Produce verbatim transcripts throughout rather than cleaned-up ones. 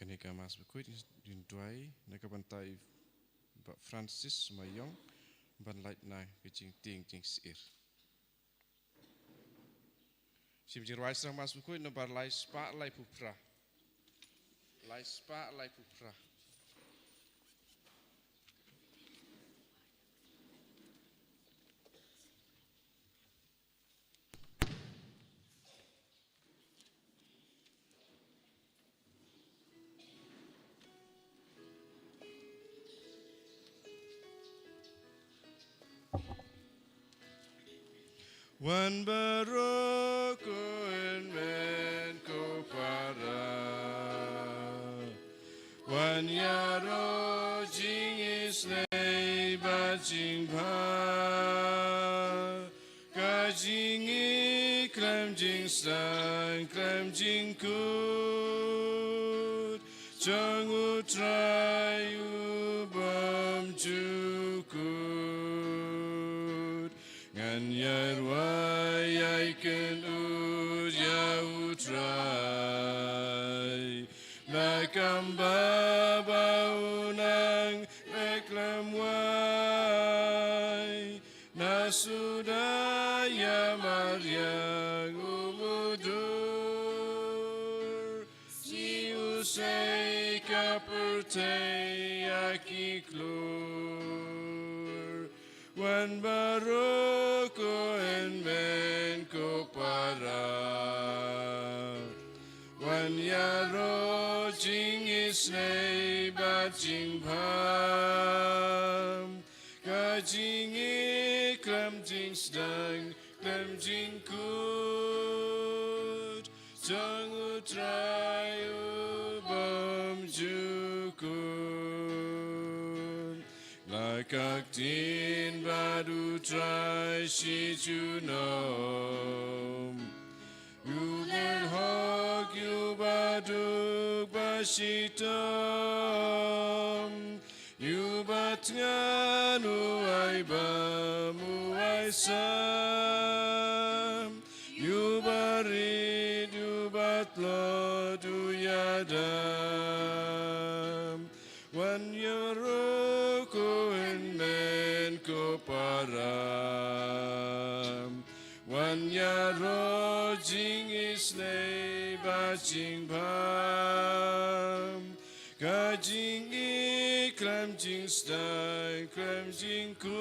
Neka Mass Bakhuid, ngin duwai na ka bynta i Bah Francis Mayong, ban lait na ka jingtieng jingsyier. Shim jingrwai sdang Mass Bakhuid, nombar lai spah laiphew phra. Lai spah laiphew phra. Wan baroh ko hynmen ko para. Wan ïaroh jingisynei bad jingbha. Ka jingïeit khlem jingsdang khlem jingkut jong U Trai u bymjukut. Ngan ïai rwai ïai kynnoh ïa U Trai. Na ka bynta ba u nang leh khlem wai. Na suda ïa mariang u mudui. Shi u sei ka pyrthei ïa ki klur. Wan baroh ko hynmen ko para. Wan ïaroh jingisynei bad jingbha. Ka jingïeit khlem jingsdang khlem jingkut jong U Trai u bymjukut. La ka ktien bad U Trai shi junom. Ïa u hok, ïa u baduk ba shitom. Ïa u batngan u ai bam u ai sam. Ïa u barit ïa u batlot u ïadam. Wan ïaroh ko hynmen ko para. Wan ïaroh jingisynei bad jingbha. Ka jingïeit khlem jingsdang khlem jingkut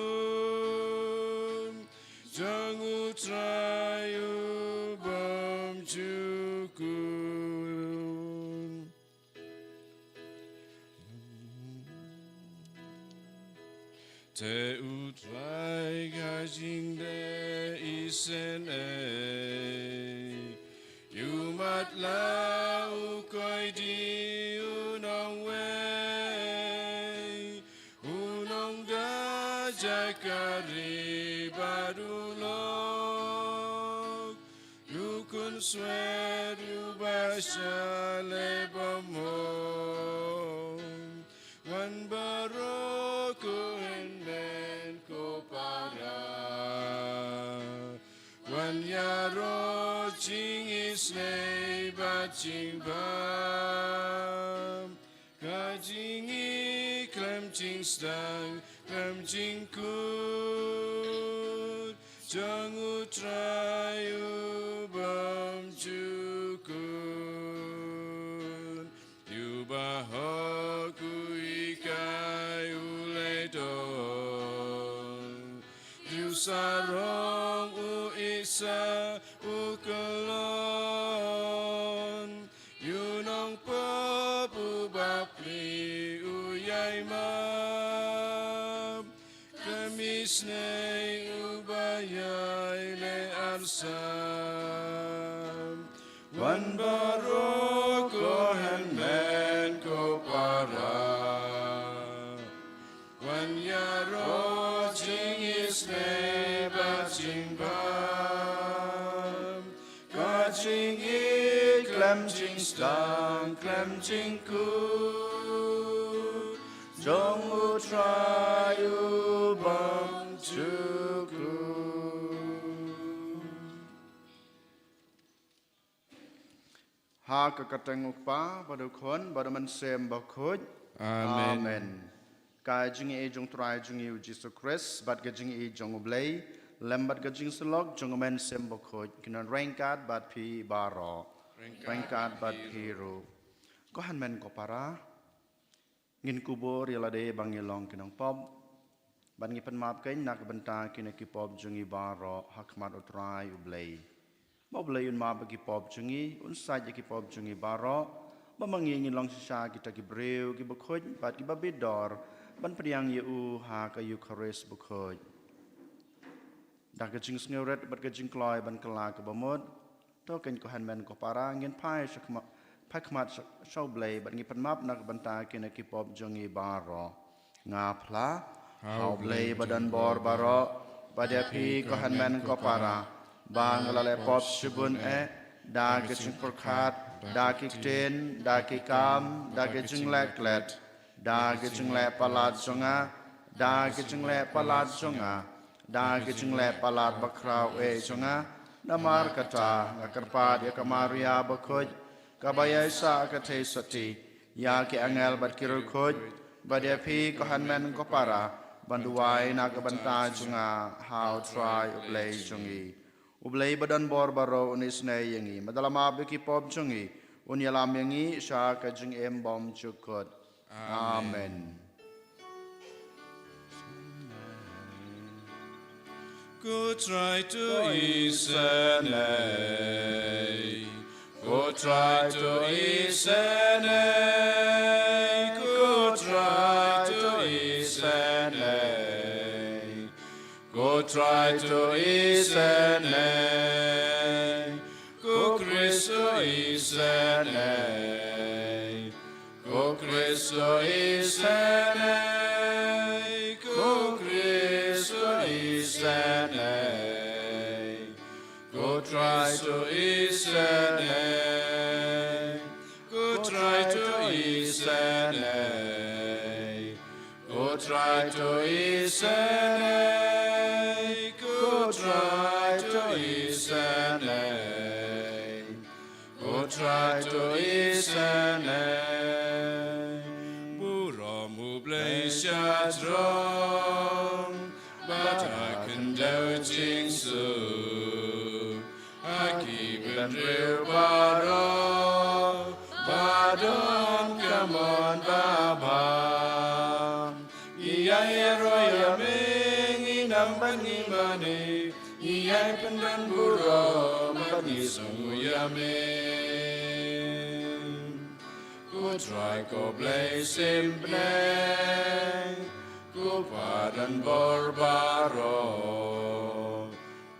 jong U Trai u bymjukut. Te U Trai ka jingïeit isynei. Ïa u matlah u koit ïa u nongwei. U nongda jaka ri bad u lok. Ïa u khunswet ïa u basha leh bymhok. Wan baroh ko hynmen ko para. Wan ïaroh jingisynei bad jingbha. Ka jingïeit khlem jingsdang khlem jingkut jong U Trai u bymjukut. Ïa u bahok u hikai u leh doh. Ïa u sarong u isa u kyllon. Ïa u nongpop u bapli u ïai map. Khlem isynei u ba ïai leh arsap. Wan baroh ko hynmen ko para. Wan ïaroh jingisynei bad jingbha. Ka jingïeit khlem jingsdang khlem jingkut jong U Trai u bymjukut. Ha ka kyrteng u Kpa, bad u Khun, bad u Mynsiem Bakhuid. Amen. Amen. Ka jingïeit jong u Trai jong ngi u Jisu Khrist, bad ka jingïeit jong u Blei, lem bad ka jingsyllok jong u Mynsiem Bakhuid, kin wan ryngkat bad phi baroh. Ryngkat bad phi ruh. Ko hynmen ko para, ngin kubur ïa lade ba ngi long ki nongpop. Bad ngi pynmap kein na ka bynta kine ki pop jong ngi baroh ha khmat u Trai u Blei. Ba u Blei un map ïa ki pop jong ngi, un sait ïa ki pop jong ngi baroh. Ba ma ngi ngin long shisha kita ki briew kiba khuid bad kiba bit dor ban pdiang ïa u ha ka Eukharist bakhuid. Da ka jingsngewrit bad ka jingkloi ban kylla kaba mut, to kein ko hynmen ko para, ngin phai sha khma-, phai khmat sha, sha u Blei bad ngi pynmap na ka bynta kine ki pop jong ngi baroh. Nga phla ha u Blei ba don bor baroh, bad ïa phi ko hynmen ko para, ba nga la leh pop shibun eh, da ka jingpyrkhat, da ki ktien, da ki kam, da ka jingleh klet, da ka jingleh palat jong nga, da ka jingleh palat jong nga, da ka jingleh palat bakhraw eh jong nga. Namar kata nga kyrpad ïa ka Maria bakhuid, kaba ïaisah ka theisotti, ïa ki angel bad ki riewkhuid, bad ïa phi ko hynmen ko para, ban duwai na ka bynta jong nga ha u Trai u Blei jong ngi. U Blei ba don bor baroh un isynei ïa ngi, bad un la map ïa ki pop jong ngi, un ïalam ïa ngi sha ka jingim bymjukut. Amen. Amen. Ko Trai to isynei. Ko Trai to isynei. Ko Trai to isynei. Ko Trai to isynei. Ko Khrist to isynei. Ko Khrist to isynei. Ko Khrist to isynei. Ko Trai to isynei. Ko Trai to isynei. Ko Trai to isynei. Ko Trai to isynei. Ko Trai to isynei. Burom u Blei sha jrong, bad ha khyndew jingsuk, ha ki bynriew baroh, ba don ka mon babha. Ngi ïai ïaroh ïa me, ngi nam bad ngi mane, ngi ïai pynban burom bad ngi sngewnguh ïa me. Ko Trai ko Blei sim bneng, ko Pa don bor baroh.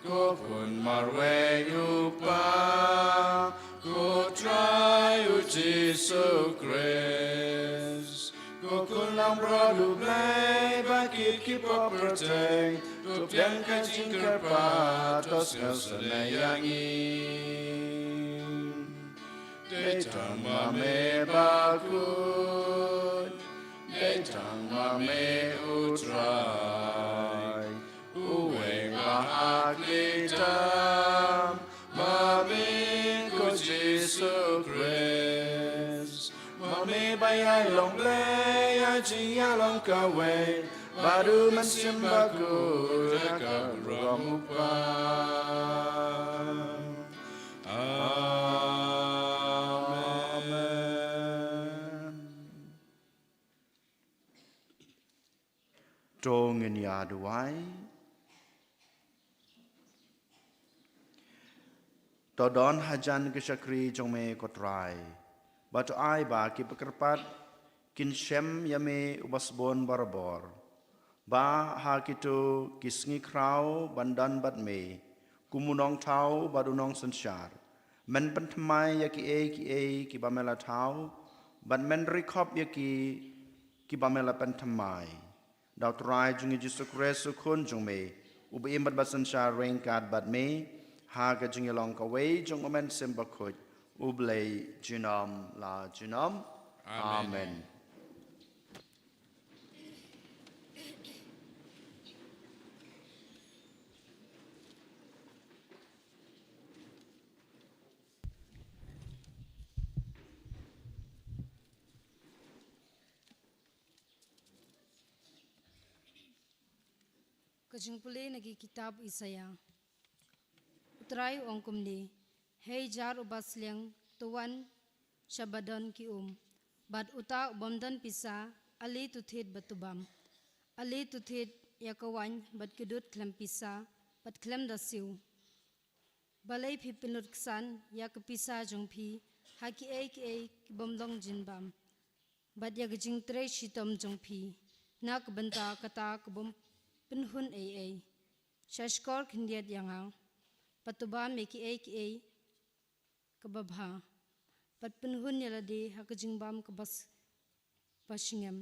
Ko Khun marwei u Kpa, ko Trai u Jisu Khrist. Ko Khun langbrot u Blei ba kit ki pop pyrthei, to pdiang ka jingkyrpad, to sngewsynei ïa ngi. Dei tang ma me bakhuid, dei tang ma me u Trai, uwei ba ha ki tam, ma me ko Jisu Khrist, ma me ba ïai long Blei ïa jingïalong kawei bad u Mynsiem Bakhuid ha ka burom u Kpa. Amen. To ngin ïa duwai. To don hajan ki shakri jong me ko Trai, bad to ai ba kiba kyrpad kin shem ïa me uba sbun barabor. Ba ha kito ki sngi khraw ban don bad me kum u Nongthaw bad u Nongsynshar, men pynthymmai ïa kiei kiei kiba me la thaw, bad men ri khop ïa ki kiba me la pynthymmai. Da u Trai jong ngi Jisu Khrist u Khun jong me, uba im bad ba synshar ryngkat bad me ha ka jingïalong kawei jong u Mynsiem Bakhuid, u Blei junom la junom. Amen. Amen. Ka jingpule na ki kitab Isaiah. U Trai u ong kumne: Hei jar uba sliang, to wan sha ba don ki um, bad uta u bym don pisa, ale to thied bad to bam. Ale to thied ïa ka waiñ bad kdud khlem pisa bad khlem da siew. Balei phi pynlut ksan ïa ka pisa jong phi ha kiei kiei ki bym long jingbam, bad ïa ka jingtrei shitom jong phi na ka bynta kata ka bym pynhun ei ei? Sha shkor khyndiat ïa nga, bad to bam ïa kiei kiei kaba bha, bad pynhun ïa lade ha ka jingbam kaba s-, ba sngem.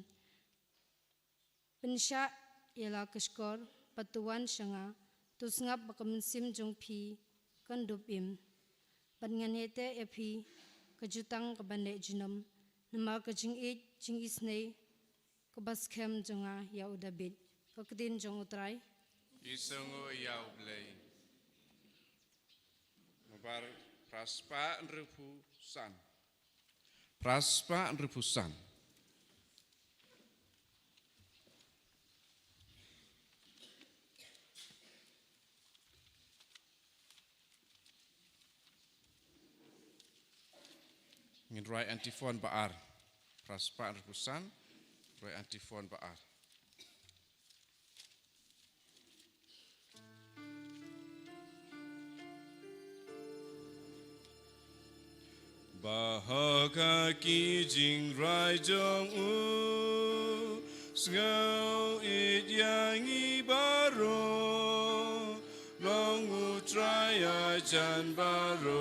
Pynshah ïa la ka shkor bad to wan sha nga, to sngap ba ka mynsiem jong phi kan dup im. Bad ngan ïateh ïa phi ka jutang kaban leh junom, namar ka jingïeit jingisynei kaba skhem jong nga ïa u Dabid. Ka ktien jong u Trai. Isngo ïa u Blei. Nambar phra spah hynriewphew san. Phra spah hynriewphew san. Ngin rwai antiphon ba ar. Phra spah hynriewphew san, rwai antiphon ba ar. Ba hok ha ki jingrwai jong u, sngewbha ïa ngi baroh, long u Trai ïa jan baroh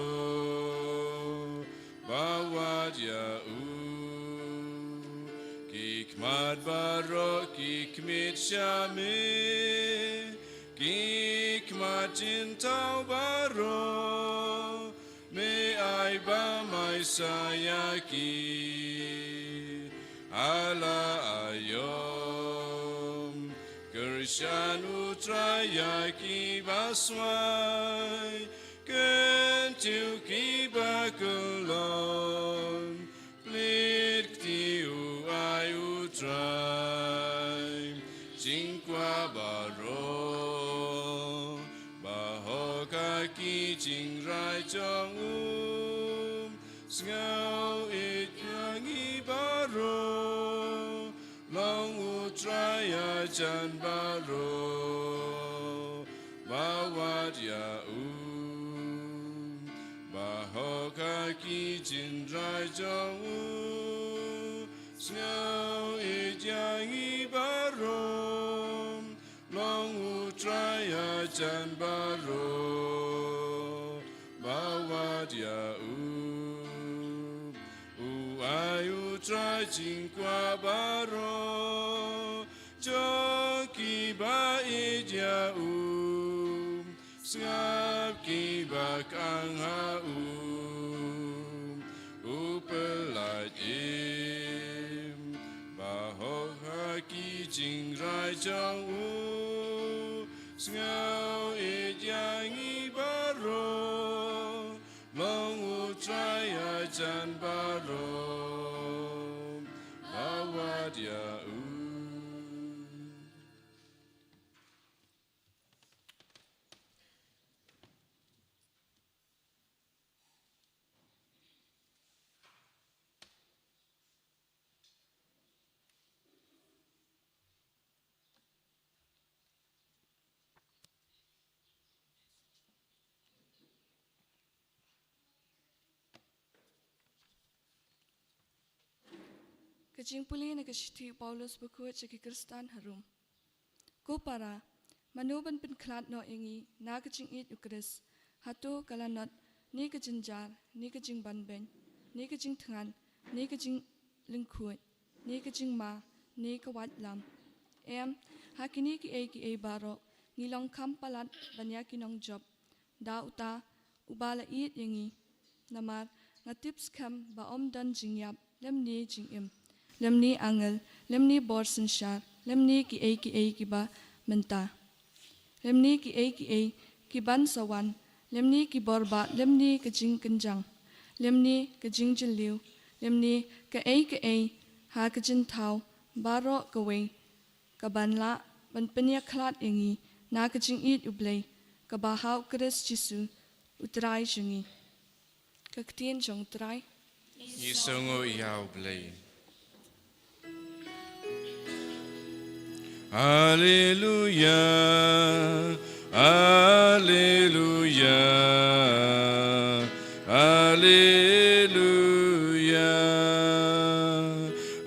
ba wad ïa u. Ki khmat baroh ki khmih sha me, ki khmat jingthaw baroh me ai bam ai sah ïa ki. Ha la aïom kyrshan u Trai ïa ki ba swai, kyntiew ki ba kyllon. Plie kti u ai u Trai jingkwah baroh, ba hok ha ki jingrwai jong u, sngewbha ïa ngi baroh, long u Trai ïa jan baroh ba wad ïa u. Ba hok ha ki jingrwai jong u, sngewbha ïa ngi baroh, long u Trai ïa jan baroh ba wad ïa u. U ai u Trai jingkwah baroh jong ki ba ïeit ïa u, sngap ki ba khang ha u. U pyllait im, ba hok ha ki jingrwai jong u, sngewbha ïa ngi baroh, long u Trai ïa jan baroh ba wad ïa u. Ka jingpule na ka shithi u Paulus bakhuid sha ki Khristan ha Rom. Ko para, mano ban pynkhlad noh ïa ngi na ka jingïeit u Khrist? Hato ka lanot, ne ka jynjar, ne ka jingbanbeiñ, ne ka jingthngan, ne ka jinglyngkhuid, ne ka jingma, ne ka waitlam? Em, ha kine kiei kiei baroh ngi long kham palat ban ïa ki nongjop da uta uba la ïeit ïa ngi. Namar nga tip skhem ba ym don jingïap, lymne jingim, lymne angel, lymne bor synshar, lymne kiei kiei kiba mynta, lymne kiei kiei kiban sa wan, lymne ki bor bah, lymne ka jingkynjang, lymne ka jingjylliew, lymne kaei kaei ha ka jingthaw baroh kawei, ka ban lah ban pynïakhlad ïa ngi na ka jingïeit U Blei, kaba ha U Khrist Jisu, U Trai jong ngi. Ka ktien jong U Trai. Ngi sngew ïa U Blei. Alleluia, alleluia, alleluia,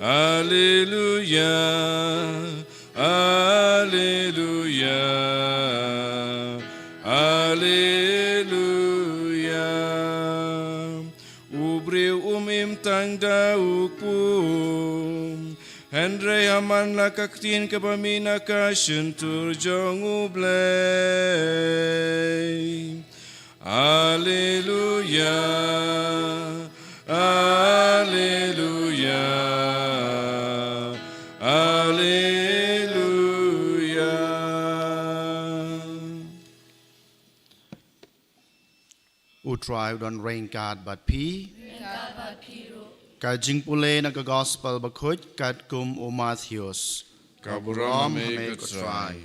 alleluia, alleluia, alleluia. U briew um im tang da u kpu, hynrei ha man la ka ktien kaba mih na ka shyntur jong U Blei. Alleluia, alleluia, alleluia. U Trai u don ryngkat bad phi. Ryngkat bad phi ruh. Ka jingpule na ka Gospel Bakhuid katkum u Mathaios. Ka burom ha me ko Trai.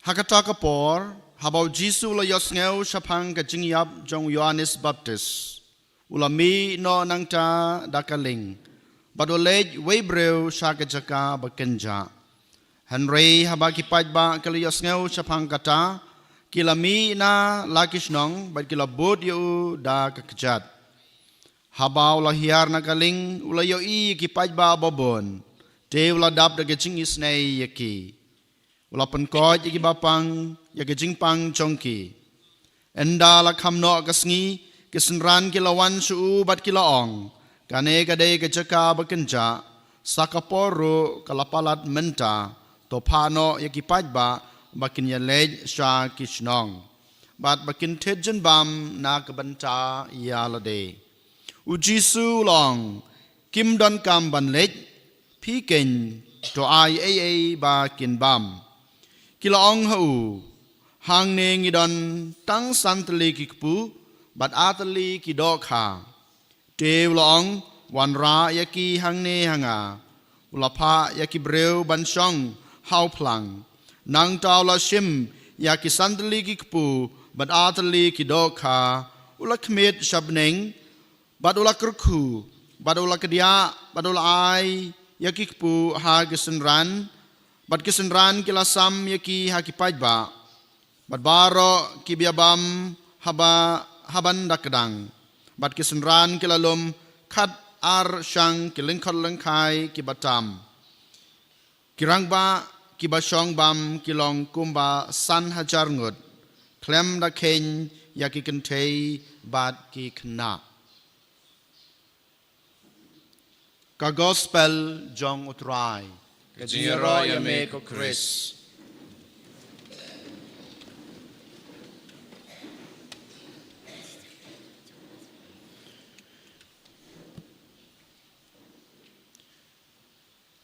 Ha kata ka por, haba u Jisu u la ïohsngew shaphang ka jingïap jong u Ïoannis Baptist, u la mih noh nangta da ka lieng, bad u leit wei briew sha ka jaka ba kynjah. Hynrei haba ki paidbah ki la ïohsngew shaphang kata, ki la mih na la ki shnong, bad ki la bud ïa u da ka kjat. Haba u la hiar na ka lieng, u la ïohi ïa ki paidbah babun, te u la dap da ka jingisynei ïa ki. U la pynkoit ïa ki bapang ïa ka jingpang jong ki. Ynda la kham noh ka sngi, ki synran ki la wan sha u bad ki la ong, kane ka dei ka jaka ba kynjah, sa ka por ruh ka la palat mynta, to phah noh ïa ki paidbah ba kin ïaleit sha ki shnong, bad ba kin thied jingbam na ka bynta ïa lade. U Jisu u la ong, kim donkam ban leit, phi keiñ to ai ei ei ba kin bam. Ki la ong ha u, hangne ngi don tang san tylli ki kpu, bad ar tylli ki dohkha. Te u la ong, wanrah ïa ki hangne ha nga. U la phah ïa ki briew ban shong ha u phlang. Nangta u la shim ïa ki san tylli ki kpu, bad ar tylli ki dohkha, u la khmied sha bneng, bad u la kyrkhu, bad u la kdiah, bad u la ai ïa ki kpu ha ki synran, bad ki synran ki la sam ïa ki ha ki paidbah, bad baroh kiba ïabam haba, haban da kdang, bad ki synran ki la lum khat ar shang ki lyngkhot lyngkhai kiba tam. Ki rangbah kiba shong bam ki long kumba san hajar ngut, khlem da kheiñ ïa ki kynthei bad ki khynnah. Ka Gospel jong U Trai. Ka jingïaroh ïa me ko Khrist.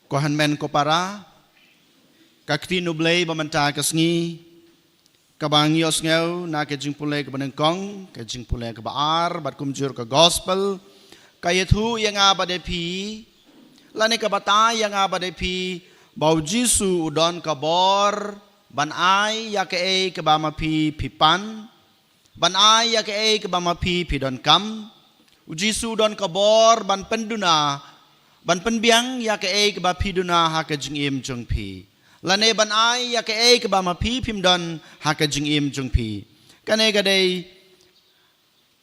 Ko hynmen ko para, ka ktien U Blei ba mynta ka sngi, kaba ngi ïohsngew na ka jingpule kaba nyngkong, ka jingpule kaba ar, bad kumjuh ka Gospel, ka ïathuh ïa nga bad ïa phi, lane ka batai ïa nga bad ïa phi, ba u Jisu u don ka bor ban ai ïa kaei kaba ma phi phi pan, ban ai ïa kaei kaba ma phi phi donkam. U Jisu u don ka bor ban pynduna, ban pynbiang ïa kaei kaba phi duna ha ka jingim jong phi, lane ban ai ïa kaei kaba ma phi phim don ha ka jingim jong phi. Kane ka dei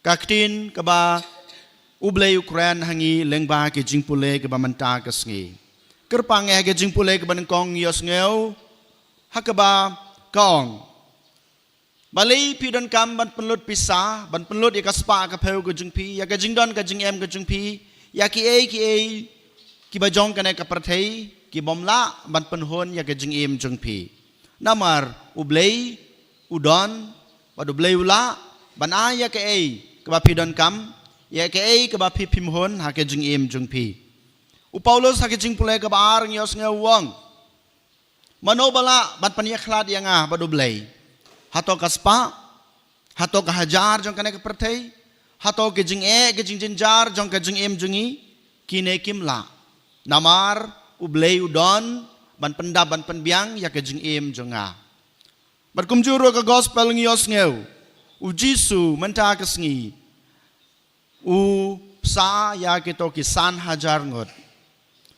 ka ktien kaba U Blei u kren ha ngi lyngba ka jingpule kaba mynta ka sngi. Kyrpang ïa ka jingpule kaba nyngkong ïohsngew ha kaba ka ong, balei phi donkam ban pynlut pisa, ban pynlut ïa ka spah ka phew ka jong phi, ïa ka jingdon ka jingem ka jong phi, ïa kiei kiei kiba jong kane ka pyrthei, ki bym lah ban pynhun ïa ka jingim jong phi. Namar U Blei u don, bad U Blei u lah ban ai ïa kaei kaba phi donkam, ïa kaei kaba phi phim hun ha ka jingim jong phi. U Paulus ha ka jingpule kaba ar ngi ïohsngew u ong, Mano ba lah ban pynïakhlad ïa nga bad U Blei? Hato ka spah? Hato ka hajar jong kane ka pyrthei? Hato ki jingeh, ki jingjynjar jong ka jingim jong ngi? Kine kim lah. Namar U Blei u don ban pyndap ban pynbiang ïa ka jingim jong nga. Bad kumjuh ruh ka gospel ngi ïohsngew, U Jisu mynta ka sngi u psa ïa kito ki san hajar ngut.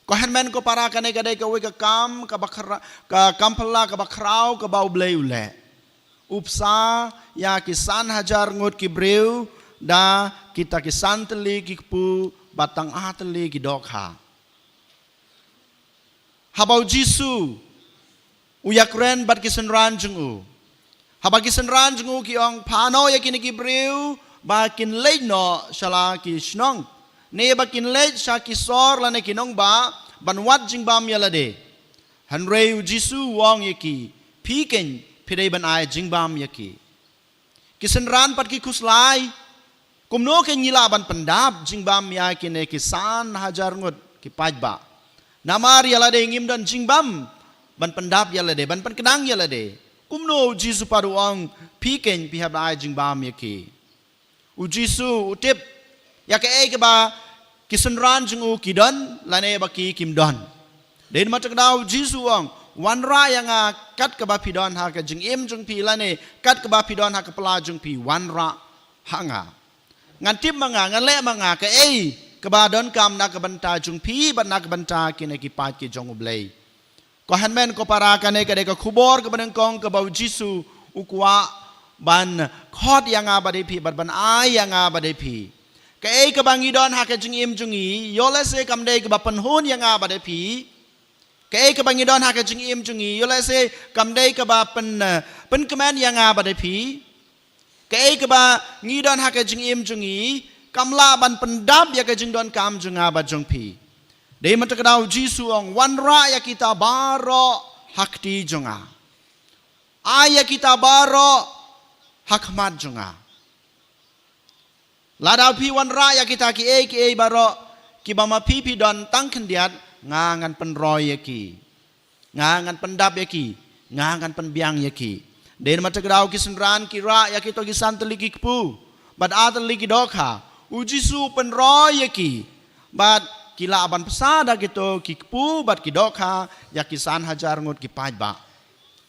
Ko hynmen ko para, kane ka dei kawei ka kam kaba khra-, ka kam phylla kaba khraw kaba U Blei u leh. U psa ïa ki san hajar ngut ki briew da kita ki san tylli ki kpu bad tang ar tylli ki dohkha. Haba U Jisu u ïakren bad ki synran jong u, haba ki synran jong u ki ong, pha noh ïa kine ki briew ba kin leit noh sha la ki shnong, ne ba kin leit sha ki sor lane ki nongbah ban wad jingbam ïa lade. Hynrei U Jisu u ong ïa ki, phi keiñ phi dei ban ai jingbam ïa ki. Ki synran pat ki khuslai, kumno keiñ ngi lah ban pyndap jingbam ïa kine ki san hajar ngut ki paidbah? Namar ïa lade ngim don jingbam ban pyndap ïa lade, ban pynknang ïa lade. Kumno U Jisu pat u ong, phi keiñ phi hap da ai jingbam ïa ki? U Jisu u tip ïa kaei kaba ki synran jong u ki don lane ba ki kim don. Dei namar kata ka daw U Jisu u ong, wanrah ïa nga kat kaba phi don ha ka jingim jong phi lane kat kaba phi don ha ka pla jong phi, wanrah ha nga. Ngan tip ma nga, ngan leh ma nga kaei kaba donkam na ka bynta jong phi bad na ka bynta kine ki paid ki jong U Blei. Ko hynmen ko para, kane ka dei ka khubor kaba nyngkong kaba U Jisu u kwah ban khot ïa nga bad ïa phi bad ban ai ïa nga bad ïa phi. Kaei kaba ngi don ha ka jingim jong ngi, ïoh lehse kam dei kaba pynhun ïa nga bad ïa phi. Kaei kaba ngi don ha ka jingim jong ngi, ïoh lehse kam dei kaba pyn, pynkmen ïa nga bad ïa phi. Kaei kaba ngi don ha ka jingim jong ngi kam lah ban pyndap ïa ka jingdonkam jong nga bad jong phi. Dei namar kata ka daw U Jisu u ong, wanrah ïa kita baroh ha kti jong nga. Ai ïa kita baroh ha khmat jong nga. Lada phi wanrah ïa kita kiei kiei baroh kiba ma phi phi don tang khyndiat, nga ngan pynroi ïa ki. Nga ngan pyndap ïa ki, nga ngan pynbiang ïa ki. Dei namar kata ka daw ki synran ki rah ïa kito ki san tylli ki kpu bad ar tylli ki dohkha. U Jisu u pynroi ïa ki bad ki lah ban psa da kito ki kpu bad ki dohkha ïa ki san hajar ngut ki paidbah.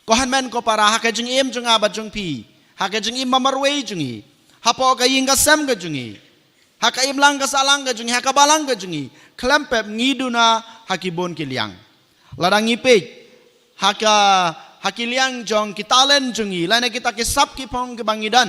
Ko hynmen ko para, ha ka jingim jong nga bad jong phi, ha ka jingim ba marwei jong ngi, hapoh ka ïing ka sem ka jong ngi, ha ka imlang ka sahlang ka jong ngi, ha ka balang ka jong ngi, khlem pep ngi duna ha ki bun ki liang. Lada ngi peit ha ka, ha ki liang jong ki talent jong ngi lane kita ki sap ki phong kiba ngi don,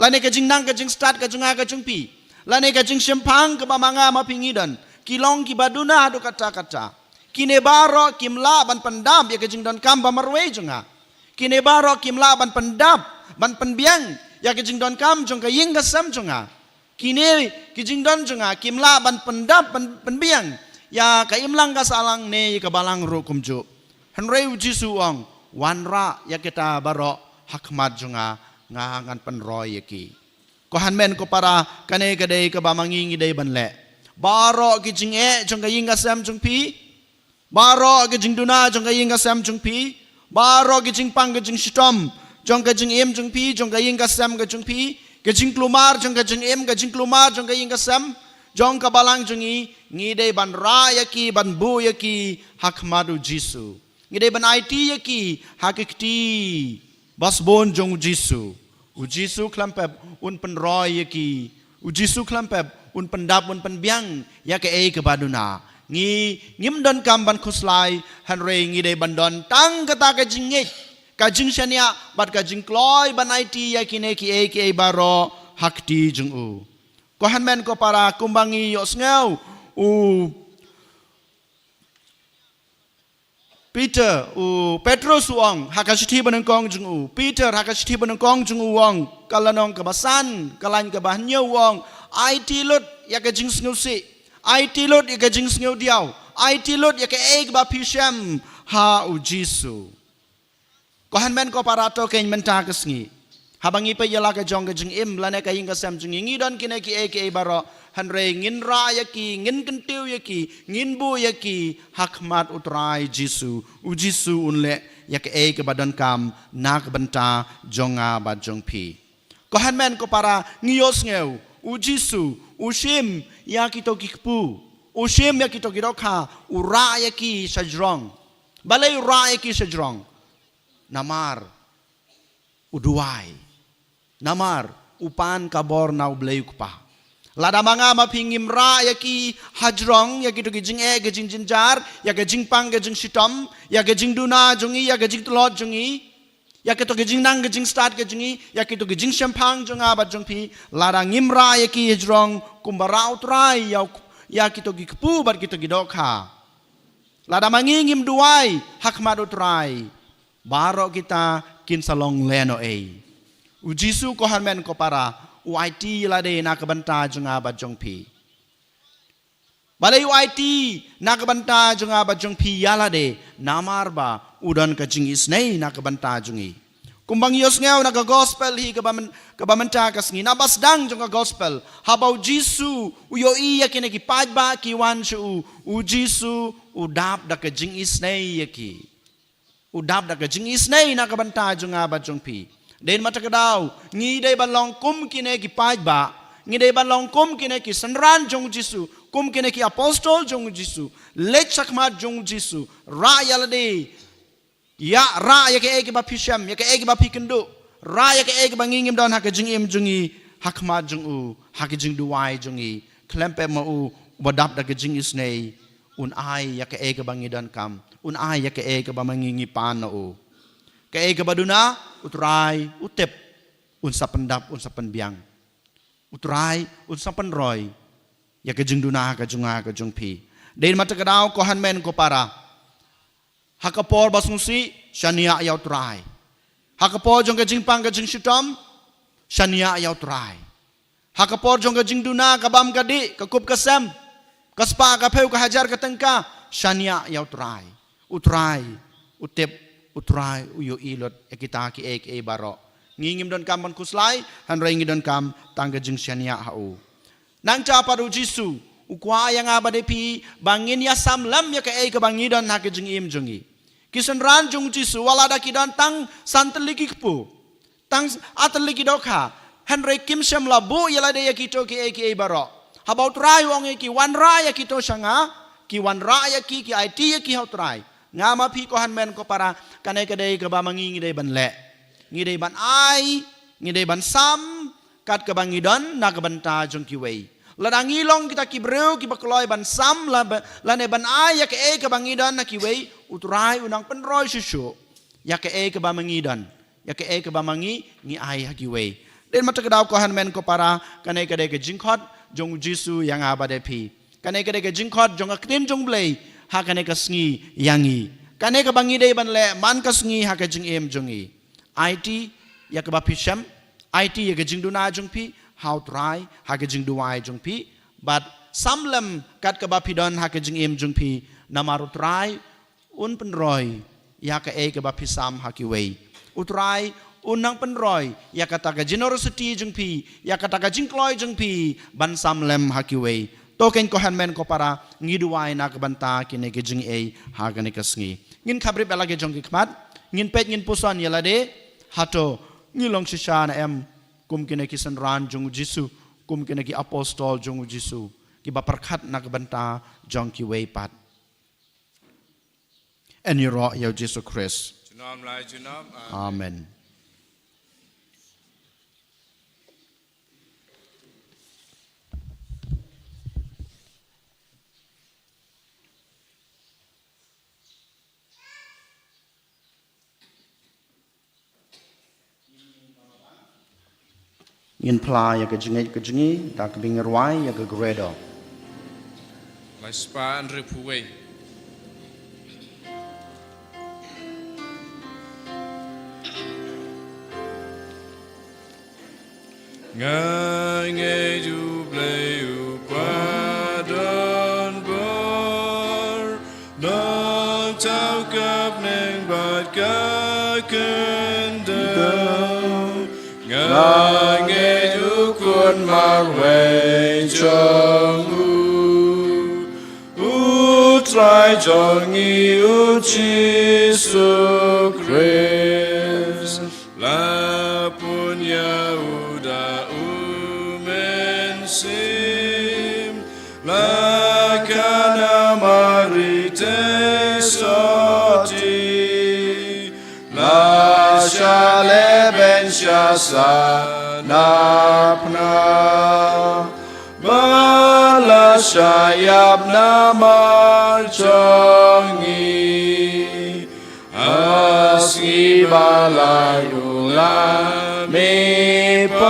lane ka jingnang ka jingstad ka jong nga ka jong phi, lane ka jingshemphang kaba ma nga ma phi ngi don, ki long kiba duna haduh katta katta. Kine baroh kim lah ban pyndap ïa ka jingdonkam ba marwei jong nga. Kine baroh kim lah ban pyndap, ban pynbiang ïa ka jingdonkam jong ka ïing ka sem jong nga. Kine ki jingdon jong nga kim lah ban pyndap, ban pynbiang ïa ka imlang ka sahlang ne ïa ka balang ruh kumjuh. Hynrei U Jisu u ong, wanrah ïa kita baroh ha khmat jong nga, nga ngan pynroi ïa ki. Ko hynmen ko para, kane ka dei kaba ma ngi ngi dei ban leh. Baroh ki jingeh jong ka ïing ka sem jong phi, baroh ki jingduna jong ka ïing ka sem jong phi, baroh ki jingpang ki jingshitom jong ka jingim jong phi, jong ka ïing ka sem ka jong phi, ka jingkulmar jong ka jingim, ka jingkulmar jong ka ïing ka sem, jong ka balang jong ngi, ngi dei ban rah ïa ki, ban buh ïa ki ha khmat U Jisu. Ngi dei ban aiti ïa ki ha ki kti ba sbun jong U Jisu. U Jisu khlem pep un pynroi ïa ki. U Jisu khlem pep un pyndap, un pynbiang ïa kaei kaba duna. Ngi ngim donkam ban khuslai, hynrei ngi dei ban don tang kata ka jingngeit, ka jingshaniah bad ka jingkloi ban aiti ïa kine kiei kiei baroh ha kti jong u. Ko hynmen ko para, kumba ngi ïohsngew, u Peter, u Petrus u ong ha ka shithi ba nyngkong jong u. Peter ha ka shithi ba nyngkong jong u u ong, ka lynnong kaba san, ka lain kaba hynñiew u ong, aiti lut ïa ka jingsngewsih, aiti lut ïa ka jingsngewdiaw, aiti lut ïa kaei kaba phi shem ha U Jisu. Ko hynmen ko para, to keiñ mynta ka sngi, Haba ngi peit ïa la ka jong ka jingim lane ka ïing ka sem jong ngi, ngi don kine kiei kiei baroh, hynrei ngin rah ïa ki, ngin kyntiew ïa ki, ngin buh ïa ki ha khmat u Trai Jisu. U Jisu un leh ïa kaei kaba donkam na ka bynta jong nga bad jong phi. Ko hynmen ko para, ngi ïohsngew, u Jisu u shim ïa kito ki kpu, u shim ïa kito ki dohkha, u rah ïa ki shajrong. Balei u rah ïa ki shajrong? Namar u duwai. Namar u pan ka bor na U Blei U Kpa. Lada ma nga ma phi ngim rah ïa ki hajrong, ïa kito ki jingeh, ki jingjynjar, ïa ka jingpang, ka jingshitom, ïa ka jingduna jong ngi, ïa ka jingtlot jong ngi, ïa kito ki jingnang, ki jingstad ka jong ngi, ïa kito ki jingshemphang jong nga bad jong phi, lada ngim rah ïa ki hajrong kumba rah u Trai ïa, ïa kito ki kpu bad kito ki dohkha. Lada ma ngi ngim duwai ha khmat u Trai, baroh kita kin sa long lehnohei. U Jisu, ko hynmen ko para, u aiti ïa lade na ka bynta jong nga bad jong phi. Balei u aiti na ka bynta jong nga bad jong phi ïa lade? Namar ba u don ka jingisynei na ka bynta jong ngi. Kumba ngi ïohsngew na ka gospel hi kaba myn-, kaba mynta ka sngi, na ba sdang jong ka gospel, haba u Jisu u ïohi ïa kine ki paidbah ki wan sha u, u Jisu u dap da ka jingisynei ïa ki. U dap da ka jingisynei na ka bynta jong nga bad jong phi. Dei na kata ka daw, ngi dei ban long kum kine ki paidbah, ngi dei ban long kum kine ki synran jong u Jisu, kum kine ki apostol jong u Jisu, leit shakhmat jong u Jisu, rah ïa lade, ïa rah ïa kaei kaba phi shem, ïa kaei kaba phi kynduh, rah ïa kaei kaba ngi ngim don ha ka jingim jong ngi, ha khmat jong u, ha ka jingduwai jong ngi, khlem pep ma u, uba dap da ka jingisynei, un ai ïa kaei kaba ngi donkam, un ai ïa kaei kaba ma ngi ngi pan na u. Kaei kaba duna, u Trai u tip, un sa pyndap, un sa pynbiang. U Trai un sa pynroi ïa ka jingduna ka jong nga ka jong phi. Dei na kata ka daw, ko hynmen ko para, ha ka por ba sngewsih, shaniah ïa u Trai. Ha ka por jong ka jingpang ka jingshitom, shaniah ïa u Trai. Ha ka por jong ka jingduna, ka bam ka dih, ka kup ka sem, ka spah ka phew, ka hajar ka tyngka, shaniah ïa u Trai. U Trai u tip, u Trai u ïohi lut ïa kita kiei kiei baroh. Ngi ngim donkam ban khuslai, hynrei ngi donkam tang ka jingshaniah ha u. Nangta pat u Jisu u kwah ïa nga bad ïa phi ba ngin ïa sam lem ïa kaei kaba ngi don ha ka jingim jong ngi. Ki synran jong u Jisu, wat la da ki don tang san tylli ki kpu, tang ar tylli ki dohkha, hynrei kim shym la buh ïa lade ïa kito kiei kiei baroh. Haba u Trai u ong ïa ki, wanrah ïa kito sha nga, ki wanrah ïa ki, ki aiti ïa ki ha u Trai. Nga ma phi, ko hynmen ko para, kane ka dei kaba ma ngi ngi dei ban leh. Ngi dei ban ai, ngi dei ban sam kat kaba ngi don na ka bynta jong kiwei. Lada ngi long kita ki briew kiba kloi ban sam la ba, lane ban ai ïa kaei kaba ngi don na kiwei, u Trai u nang pynroi shuh shuh ïa kaei kaba ma ngi don, ïa kaei kaba ma ngi ngi ai ha kiwei. Dei na kata ka daw, ko hynmen ko para, kane ka dei ka jingkhot jong u Jisu ïa nga bad ïa phi. Kane ka dei ka jingkhot jong ka ktien jong u Blei ha kane ka sngi ïa ngi. Kane kaba ngi dei ban leh man ka sngi ha ka jingim jong ngi. Aiti ïa kaba phi shem, aiti ïa ka jingduna jong phi ha u Trai ha ka jingduwai jong phi, bad sam lem kat kaba phi don ha ka jingim jong phi, namar u Trai un pynroi ïa kaei kaba phi sam ha kiwei. U Trai un nang pynroi ïa kata ka generosity jong phi, ïa kata ka jingkloi jong phi ban sam lem ha kiwei. To kein, ko hynmen ko para, ngi duwai na ka bynta kine ki jingaiei ha kane ka sngi. Ngin khaphrip ïa la ki jong ki khmat, ngin peit, ngin puson ïa lade, hato ngi long shisha ne em kum kine ki synran jong u Jisu, kum kine ki apostol jong u Jisu, kiba pyrkhat na ka bynta jong kiwei pat. Yn ïaroh ïa u Jisu Khrist. Junom la junom. Amen. Amen. Ngin phla ïa ka jingngeit ka jong ngi da kaba ngin rwai ïa ka Credo. Lai spah hynriewphew wei. Nga ngeit U Blei U Kpa don bor, nongthaw ka bneng bad ka khyndew. Nga ngeit u Khun marwei jong u, u Trai jong ngi u Jisu Khrist. La pun ïa u da u Mynsiem, la khana Mari te sotti, la shah lehbeiñ sha sahnarphna, ba la shah ïap namar jong ngi. Ha sngi ba la ïoh lam mihpat,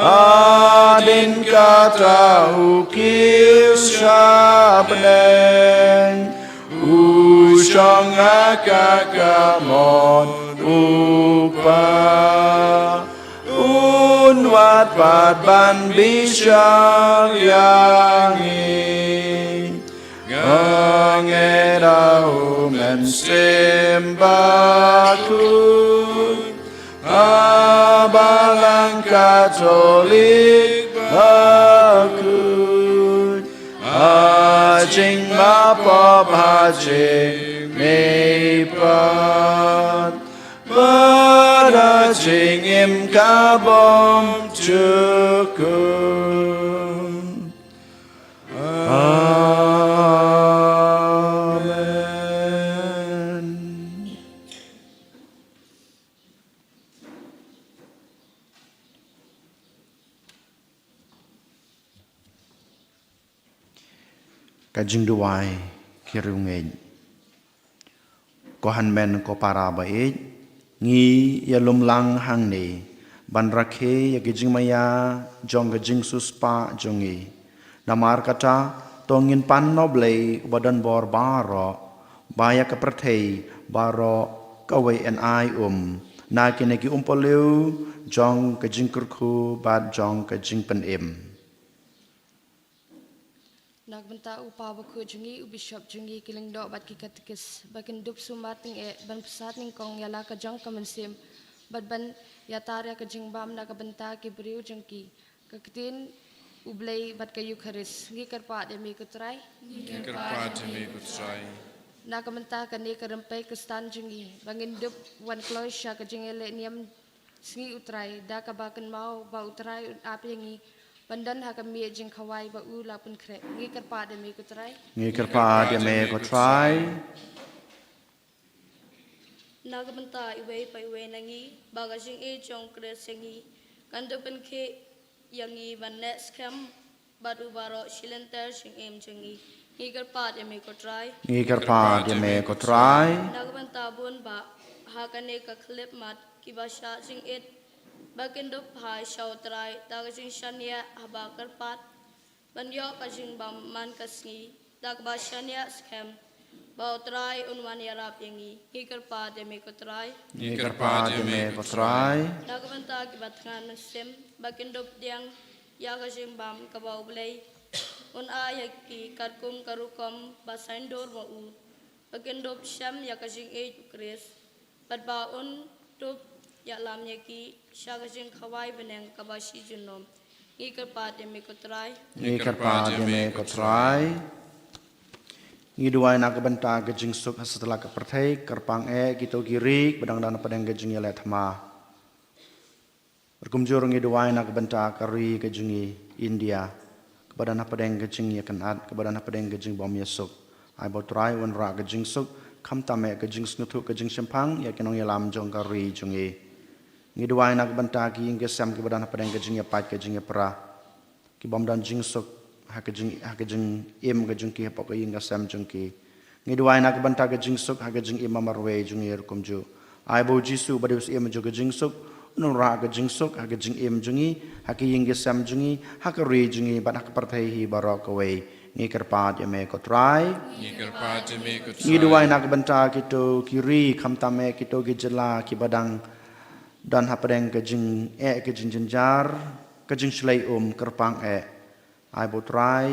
hadien kata u kiew sha bneng, u shong ha ka kamot u Kpa. Un wad pat ban bishar ïa ngi. Nga ngeit ha u Mynsiem Bakhuid, ha Balang Katholik bakhuid, ha jingmap pop, ha jingmihpat, bad ha jingim kabym jukut. Amen. Ka jingduwai ki riewngeit. Ko hynmen ko para ba ïeit, ngi ïalum lang hangne ban rakhe ïa ki jingmaïa jong ka jingsiewspah jong ngi. Namar kata, to ngin pan na U Blei uba don bor baroh, ba ïa ka pyrthei baroh kawei yn ai um na kine ki umpohliew jong ka jingkyrkhu bad jong ka jingpynim. Na ka bynta u Kpa Bakhuid jong ngi, u Bishop jong ngi, ki Lyngdoh bad ki Katekis, ba kin dup sumar tyngeh ban pynsad nyngkong ïa la ka jong ka mynsiem bad ban ïatar ïa ka jingbam na ka bynta ki briew jong ki, ka ktien U Blei bad ka Eukharist. Ngi kyrpad ïa me ko Trai. Ngi kyrpad ïa me ko Trai. Na ka bynta kane ka rympei Khristan jong ngi, ba ngin dup wan kloi sha ka jingïaleh niam Sngi U Trai, da kaba kynmaw ba U Trai un ap ïa ngi ban don ha ka miej jingkhawai ba U la pynkhreh. Ngi kyrpad ïa me ko Trai. Ngi kyrpad ïa me ko Trai. Na ka bynta iwei pa iwei na ngi, ba ka jingïeit jong U Khrist ïa ngi kan dup pynkhih ïa ngi ban neh skhem bad u baroh shi lynter jingim jong ngi. Ngi kyrpad ïa me ko Trai. Ngi kyrpad ïa me ko Trai. Na ka bynta bun bah ha kane ka khyllipmat kiba shah jingit, ba kin dup phai sha U Trai da ka jingshaniah haba kyrpad, ban ïoh ka jingbam man ka sngi da kaba shaniah skhem ba U Trai un wan ïarap ïa ngi. Ngi kyrpad ïa me ko Trai. Ngi kyrpad ïa me ko Trai. Na ka bynta kiba thngan mynsiem, ba kin dup pdiang ïa ka jingbam kaba U Blei un ai ïa ki katkum ka rukom ba saiñdur ma U, ba kin dup shem ïa ka jingïeit U Khrist, bad ba un dup ïalam ïa ki sha ka jingkhawai bneng kaba shi junom. Ngi kyrpad ïa me ko Trai. Ngi kyrpad ïa me ko Trai. Ngi duwai na ka bynta ka jingsuk ha satlak ka pyrthei, kyrpang eh kito ki ri kiba dang don hapdeng ka jingïaleh thma. Bad kumjuh ruh ngi duwai na ka bynta ka ri ka jong ngi India, kaba don hapdeng ka jingïakynad, kaba don hapdeng ka jingbym ïasuk. Ai ba U Trai un rah ka jingsuk, khamtam eh ka jingsngewthuh, ka jingshemphang ïa ki nongïalam jong ka ri jong ngi. Ngi duwai na ka bynta ki ïing ki sem kiba don hapdeng ka jingïapait ka jingïapra, kibym don jingsuk ha ka jing, ha ka jingim ka jong ki, hapoh ka ïing ka sem jong ki. Ngi duwai na ka bynta ka jingsuk ha ka jingim marwei jong ngi ruh kumjuh. Ai ba U Jisu ba dei U Syiem jong ka jingsuk un rah ka jingsuk ha ka jingim jong ngi, ha ka ïing ka sem jong ngi, ha ka ri jong ngi bad ha ka pyrthei hi baroh kawei. Ngi kyrpad ïa me ko Trai. Ngi kyrpad ïa me ko Trai. Ngi duwai na ka bynta kito ki ri, khamtam eh kito ki jylla kiba dang don hapdeng ka jingeh, ka jingjynjar, ka jingshlei um, kyrpang eh. Ai ba U Trai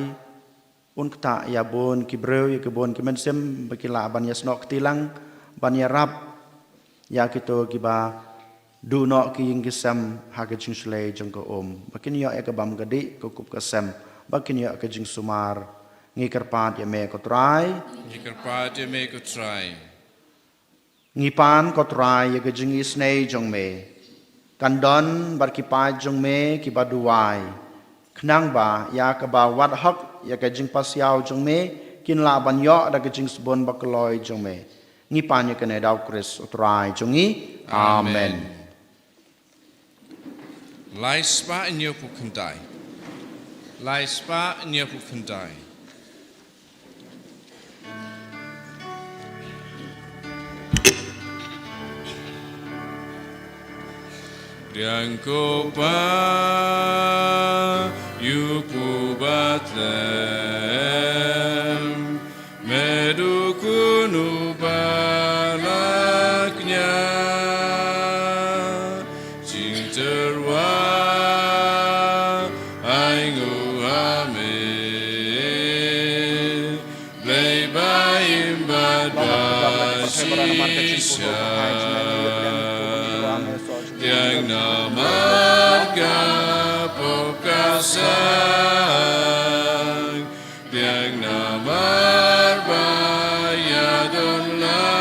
un ktah ïa bun ki briew, ïa ki bun ki mynsiem ba ki lah ban ïasnoh kti lang, ban ïarap ïa kito kiba Duh noh ki ïing ki sem ha ka jingshlei jong ka um, ba kin ïoh ïa ka bam ka dih, ka kup ka sem, ba kin ïoh ka jingsumar. Ngi kyrpad ïa me ko Trai. Ngi kyrpad ïa me ko Trai. Ngi pan ko Trai ïa ka jingisynei jong me. Kan don bad ki paid jong me kiba duwai. Khnang ba ïa kaba wad hok ïa ka jingpasiaw jong me, kin lah ban ïoh da ka jingsbun ba kloi jong me. Ngi pan ïa kane da u Khrist u Trai jong ngi. Amen. Amen. Lai spah hynñiewphew khyndai. Lai spah hynñiewphew khyndai. Pdiang ko Pa, ïa u Bethlehem, me dukun uba la kñia. Jingtyrwa ai nguh ha me, Blei ba im bad ba shisha. Pdiang namar ka pop ka sang, pdiang namar ba ïadon lang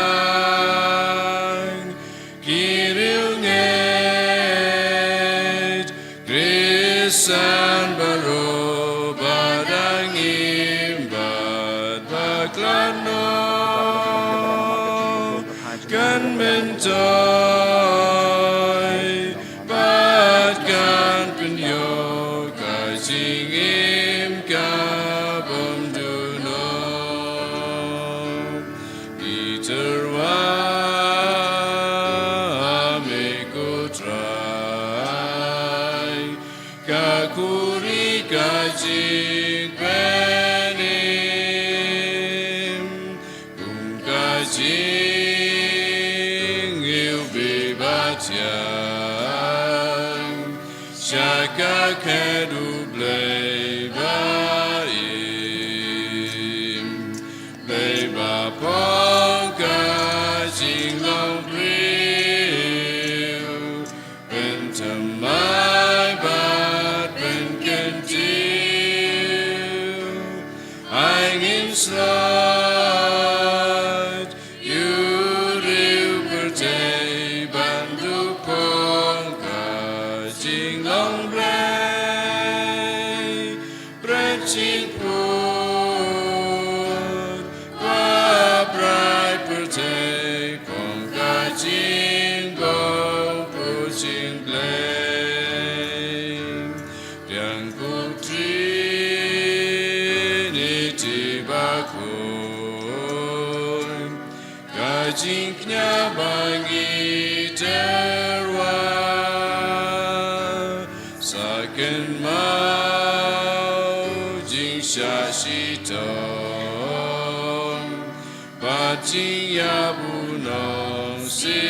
ki riewngeit Khristan baroh ba dang im bad ba khlad noh kan myntoi bad kan pynïoh ka jingim ka bym duh noh. Ngi tyrwa ha me ko Trai, ka khuri ka jingpynim, kum ka jingïohi ba thiang sha ka khet u Blei ba im. Blei ba phong ka jinglong briew, pynthymmai bad pynkyntiew. Ai ngin slot ïa u riewpyrthei ban duh phong ka jinglong Blei. Bret jingput ba bret pyrthei phong ka jingbok put jingblei. Pdiang ko Triniti ba khuid, ka jingkñia ba ngi tyrwa, sa kynmaw jingshah shitom bad jingïap u nongsiewspah.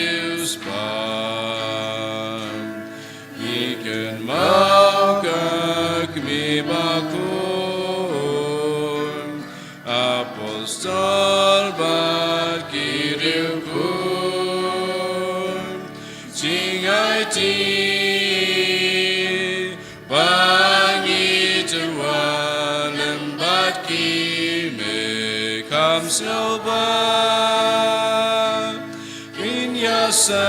Ngi kynmaw ka kmie ba khuid, apostol bad ki riewkhuid, jingaiti ba ngi tyrwa lem bad ki, me kham sngewbha ngin ïasaid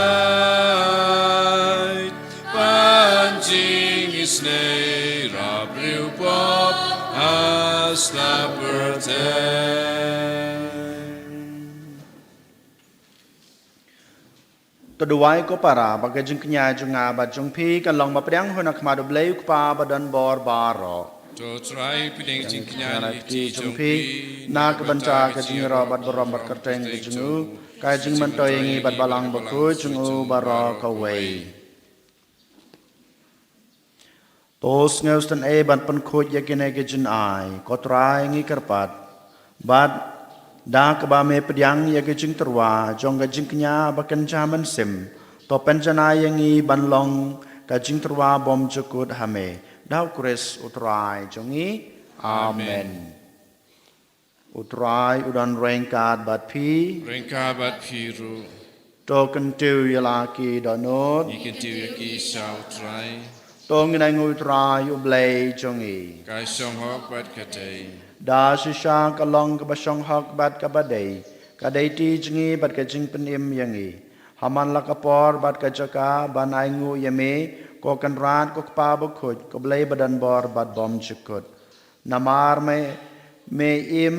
ban jingisynei ïa u briew pop ha sla pyrthei. To duwai ko para ba ka jingkñia jong nga bad jong phi kan long ba pdiang hoi na khmat u Blei u Kpa ba don bor baroh. To Trai pdiang jingkñia na ki kti jong phi na ka bynta ka jingïaroh bad burom bad kyrteng ka jong u, ka jingmyntoi ïa ngi bad Balang Bakhuid jong u baroh kawei. To sngewsynei ban pynkhuid ïa kine ki jingai ko Trai, ngi kyrpad. Bad da kaba me pdiang ïa ka jingtyrwa jong ka jingkñia ba kynja mynsiem, to pynjanai ïa ngi ban long ka jingtyrwa bymjukut ha me, da u Khrist u Trai jong ngi. Amen. Amen. U Trai u don ryngkat bad phi. Ryngkat bad phi ruh. To kyntiew ïa la ki dohnud. Ngi kyntiew ïa ki sha U Trai. To ngin ainguh ïa U Trai U Blei jong ngi. Ka shong hok bad ka dei. Da shisha ka long kaba shong hok bad kaba dei, ka dei kti jong ngi bad ka jingpynim ïa ngi. Ha man la ka por bad ka jaka ban ainguh ïa me, ko Kynrad ko Kpa Bakhuid, ko Blei badonbor bad bymjukut. Namar me, me im,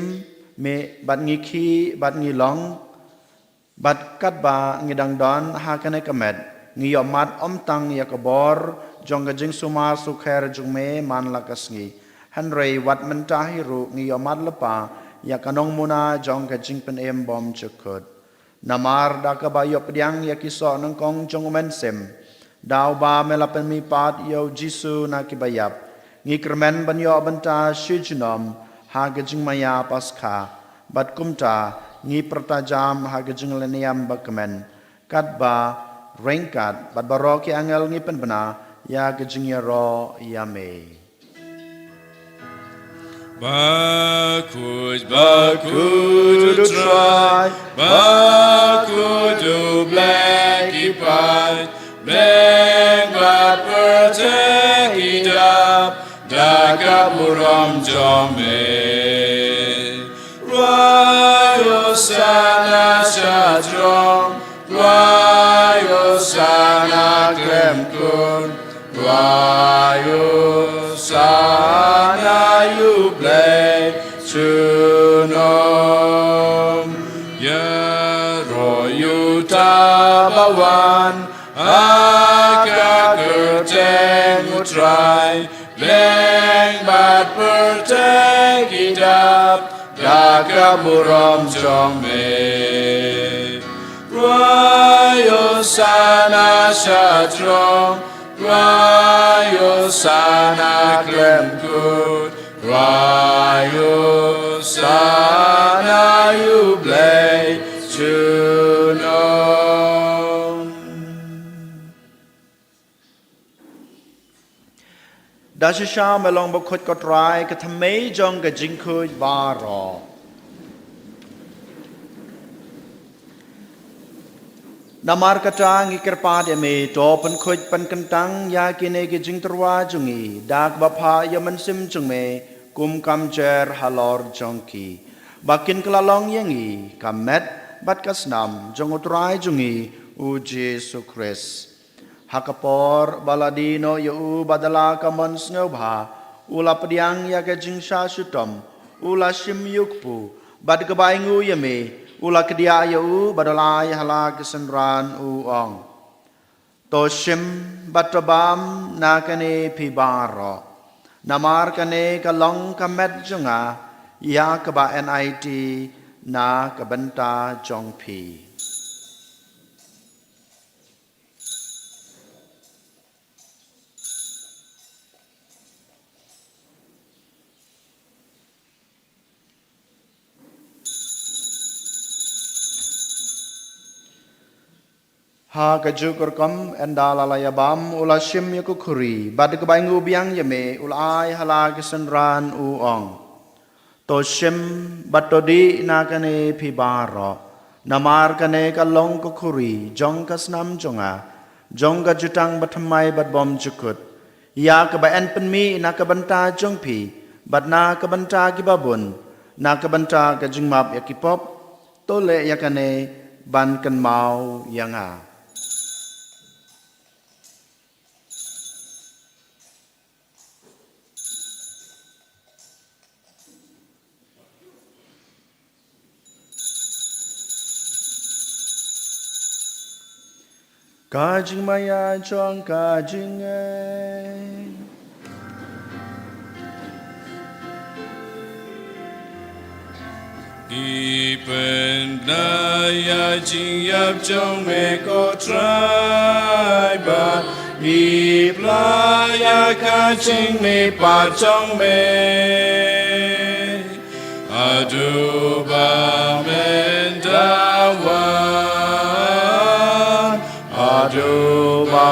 me bad ngi khih bad ngi long, bad katba ngi dang don ha kane ka met, ngi ïohmad ym tang ïa ka bor jong ka jingsumar sukher jong me man la ka sngi, hynrei wat mynta hi ruh ngi ïohmad lypa ïa ka nongmuna jong ka jingpynim bymjukut. Namar da kaba ïoh pdiang ïa ki soh nyngkong jong U Mynsiem, da uba me la pynmihpat ïa U Jisu na kiba ïap, ngi kyrmen ban ïoh bynta shi junom ha ka jingmaïa Paskha, bad kumta ngi pyrta jam ha ka jinglehniam bakmen, katba ryngkat bad baroh ki angel ngi pynbna ïa ka jingïaroh ïa me. Bakhuid, bakhuid U Trai, bakhuid U Blei ki paid, beng bad pyrthei ki dap da ka burom jong me. Rwai Hosana sha throne, rwai Hosana khlem kut, rwai Hosana ïa U Blei junom. Ïaroh ïa uta ba wan ha ka kyrteng U Trai, beng bad pyrthei ki dap da ka burom jong me. Rwai Hosana sha throne, rwai Hosana khlem kut, rwai Hosana ïa U Blei junom. Da shisha me long bakhuid ko Trai, ka thymmei jong ka jingkhuid baroh. Namar kata ngi kyrpad ïa me, to pynkhuid pynkyntang ïa kine ki jingtyrwa jong ngi da kaba phah ïa U Mynsiem jong me kum ka mjer halor jong ki, ba kin kylla long ïa ngi ka met bad ka snam jong U Trai jong ngi U Jisu Khrist. Ha ka por ba la die noh ïa u bad da la ka mon sngewbha, u la pdiang ïa ka jingshah shitom, u la shim ïa u kpu, bad kaba ainguh ïa me, u la kdiah ïa u bad u la ai ha la ki synran, u ong: To shim bad to bam na kane phi baroh, namar kane ka long ka met jong nga ïa kaba enai kti na ka bynta jong phi. Ha kajuh ka rukom, ynda la la ïa bam, u la shim ïa ka khuri, bad kaba ainguh biang ïa me, u la ai ha la ki synran, u ong: To shim bad to dih na kane phi baroh, namar kane ka long ka khuri jong ka snam jong nga, jong ka jutang bathymmai bad bymjukut, ïa kaba yn pynmih na ka bynta jong phi bad na ka bynta kiba bun, na ka bynta ka jingmap ïa ki pop. To leh ïa kane ban kynmaw ïa nga. Ka jingmaïa jong ka jingngeit. Ngi pynbna ïa ka jingïap jong me ko Trai, bad ngi pynbna ïa ka jingmihpat jong me haduh ba men da wan, haduh ba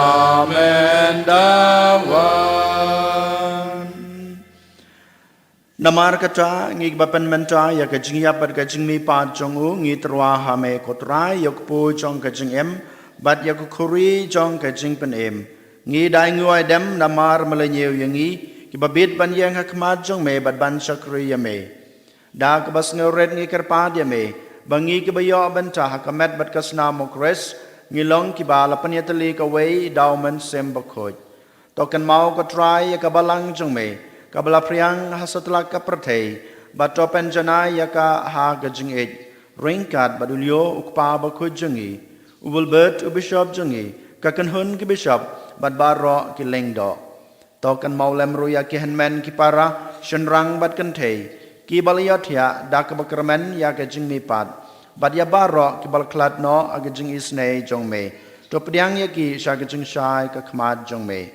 men da wan. Namar kata, ngi kiba pynmynta ïa ka jingïap bad ka jingmihpat jong u, ngi tyrwa ha me ko Trai, ïa u kpu jong ka jingim bad ïa ka khuri jong ka jingpynim. Ngi da ainguh aidem namar me la ñiew ïa ngi, kiba bit ban ïeng ha khmat jong me bad ban shakri ïa me. Da kaba sngewrit ngi kyrpad ïa me ba ngi kiba ïoh bynta ha ka met bad ka snam u Khrist, ngi long kiba la pynïatylli kawei da u Mynsiem Bakhuid. To kynmaw ko Trai ïa ka balang jong me kaba la phriang ha satlak ka pyrthei, bad to pynjanai ïa ka ha ka jingïeit ryngkat bad u Leo u Kpa Bakhuid jong ngi, u Bulbert u Bishop jong ngi, ka kynhun ki bishop bad baroh ki lyngdoh. To kynmaw lem ruh ïa ki hynmen ki para, shynrang bad kynthei kiba la ïohthiah da kaba kyrmen ïa ka jingmihpat, bad ïa baroh kiba la khlad noh ha ka jingisynei jong me. To pdiang ïa ki sha ka jingshai ka khmat jong me.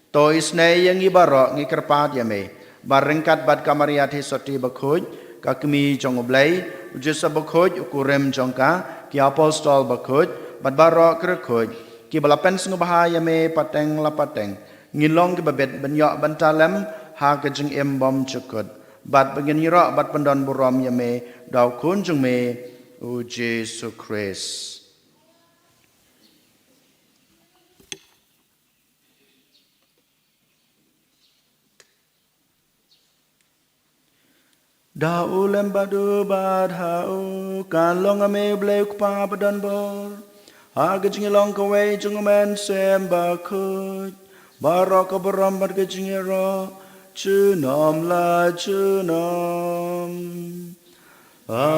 To isynei ïa ngi baroh, ngi kyrpad ïa me ba ryngkat bad ka Maria Theisotti Bakhuid, ka Kmie jong u Blei, u Joseph Bakhuid u kurim jong ka, ki Apostol Bakhuid bad baroh ki riewkhuid kiba la pynsngewbha ïa me pateng la pateng, ngin long kiba bit ban ïoh bynta lem ha ka jingim bymjukut, bad ba ngin ïaroh bad pyndonburom ïa me da u Khun jong me, u Jisu Khrist. Da u lem bad u bad ha u, kan long ha me u Blei u Kpa badonbor, ha ka jingïalong kawei jong u Mynsiem Bakhuid, baroh ka burom bad ka jingïaroh junom la junom. Amen.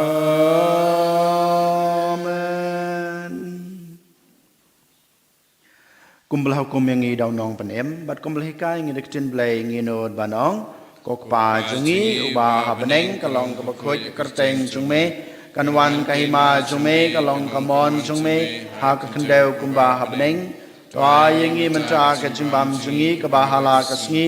Kumba la hukum ïa ngi da u Nongpynim, bad kumba la hikai ïa ngi da ka ktien Blei, ngin nud ban ong: Ko Kpa jong ngi uba ha bneng, ka long kaba khuid ka kyrteng jong me, kan wan ka hima jong me, ka long ka mon jong me ha ka khyndew kumba ha bneng. To ai ïa ngi mynta ka jingbam jong ngi kaba ha la ka sngi,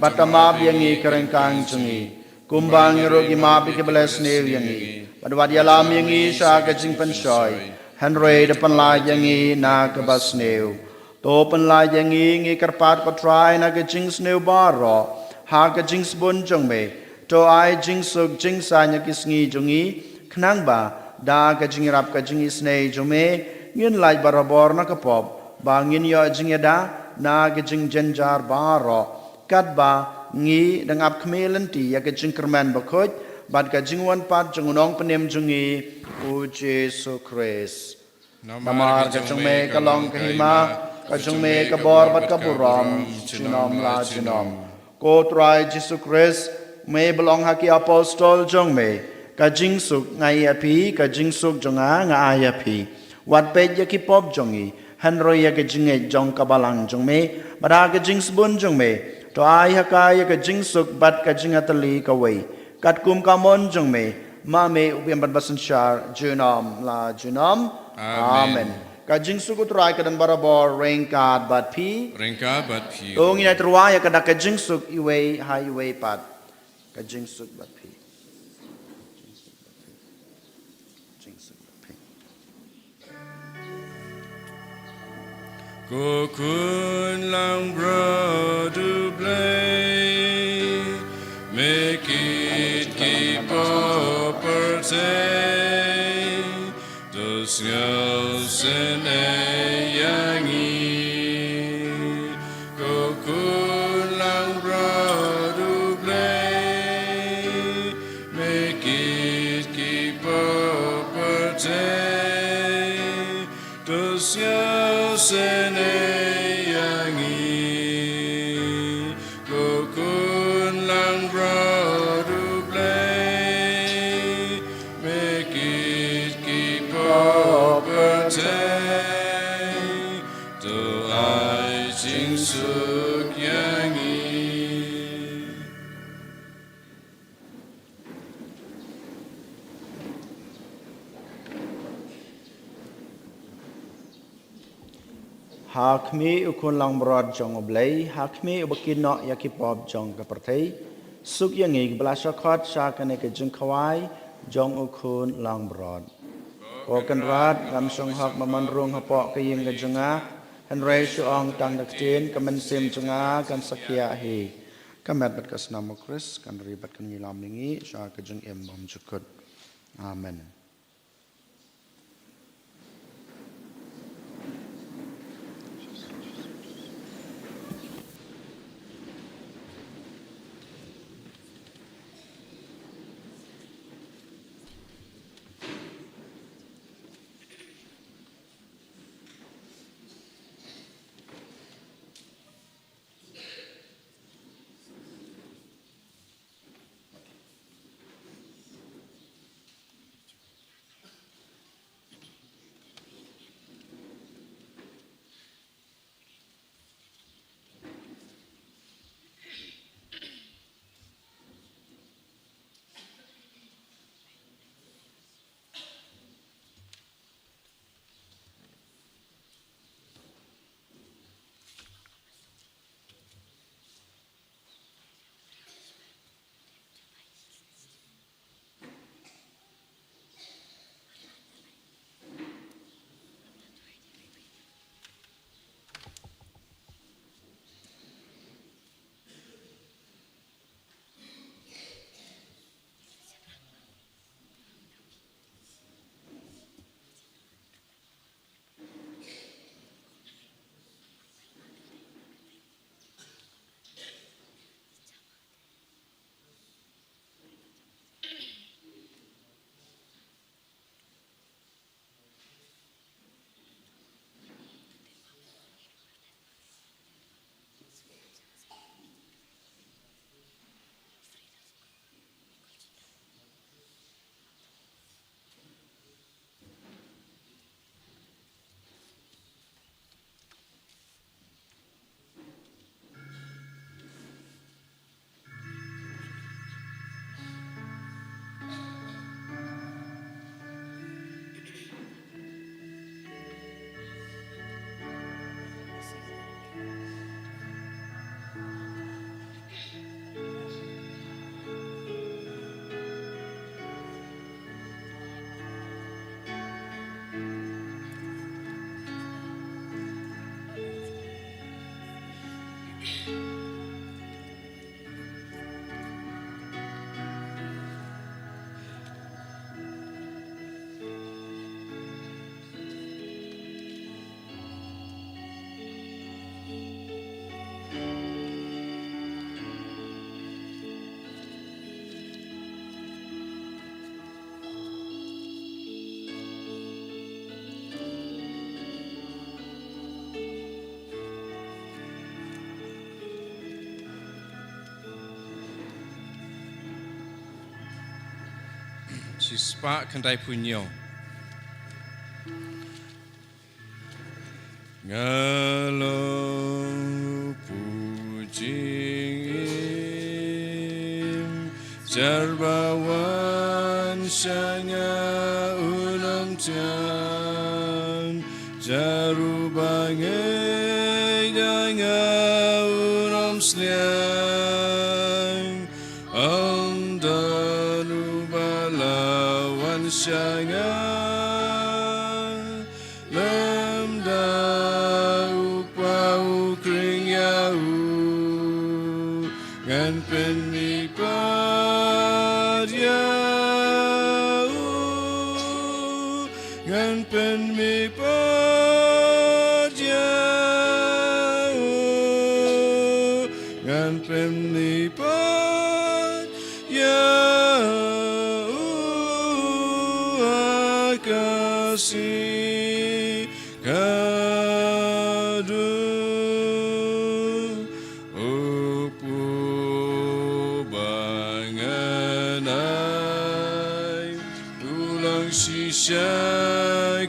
bad to map ïa ngi ki ryngkang jong ngi, kumba ngi ruh ngi map ïa kiba la sniew ïa ngi, bad wat ïalam ïa ngi sha ka jingpynshoi, hynrei da pynlait ïa ngi na kaba sniew. To pynlait ïa ngi, ngi kyrpad ko Trai, na ka jingsniew baroh ha ka jingsbun jong me. To ai jingsuk jingsaiñ ïa ki sngi jong ngi, khnang ba da ka jingïarap ka jingisynei jong me, ngin lait barabor na ka pop, ba ngin ïoh jingïada na ka jingjynjar baroh, katba ngi dang ap khmih lynti ïa ka jingkyrmen bakhuid bad ka jingwan pat jong u Nongpynim jong ngi, u Jisu Khrist. Namar ka jong me ka long ka hima, ka jong me ka bor bad ka burom junom la junom. Ko Trai Jisu Khrist, me ba la ong ha ki apostol jong me: Ka jingsuk nga ai ïa phi, ka jingsuk jong nga nga ai ïa phi. Wat peit ïa ki pop jong ngi, hynrei ïa ka jingngeit jong ka balang jong me, bad ha ka jingsbun jong me, to ai ha ka ïa ka jingsuk bad ka jingïatylli kawei, katkum ka mon jong me, ma me u ba ïeit bad ba synshar junom la junom. Amen. Amen. Ka jingsuk u Trai ka don barabor ryngkat bad phi. Ryngkat bad phi. To ngin ai tyrwa ïa ka da ka jingsuk iwei ha iwei pat. Ka jingsuk bad phi. Jingsuk bad phi. Ko Khun langbrot u Blei, me kit ki pop pyrthei, to sngewsynei ïa ngi. Ko Khun langbrot u Blei, me kit ki pop pyrthei, to sngewsynei ïa ngi. Ko Khun langbrot u Blei, me kit ki pop pyrthei, to ai jingsuk ïa ngi. Ha khmih u Khun langbrot jong u Blei, ha khmih uba kit noh ïa ki pop jong ka pyrthei, suk ïa ngi kiba la shah khot sha kane ka jingkhawai jong u Khun langbrot. Ko Kynrad, ngam shong hok ban rung hapoh ka ïing ka jong nga, hynrei shu ong tang da ka ktien, ka mynsiem jong nga kan sa khiah hi. Ka met bad ka snam u Khrist kan ri bad kan ïalam ïa ngi sha ka jingim bymjukut. Amen. Shispah khyndai phew hynñiew. Nga long u jingim, jar ba wan sha nga un ym thiang, jar uba ngeit ïa nga un ym sliang, ym don uba la wan sha nga. Lymda u Kpa u khring ïa u, ngan pynmih pat ïa u, ngan pynmih pat ïa u, ngan pynmih pat ïa u ha ka sngi kaba kordor. U Kpa ba ngan ai u long shisha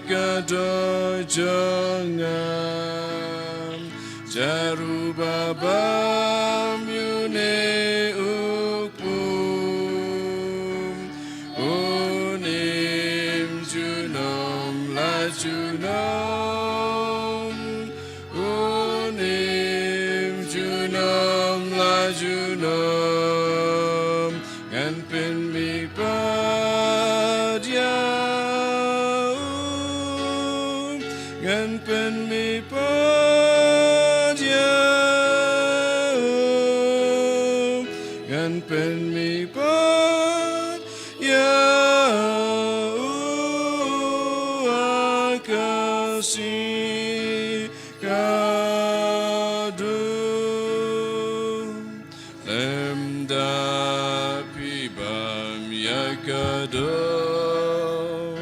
ka doh jong nga. Jar uba bam ïa une u Kpa, un im junom la junom, un im junom la junom. Ngan pynmih pat ïa u, ngan pynmih pat ïa u. Pynmih pat ïa u ha ka sngi kaba dum. Lymda phi bam ïa ka doh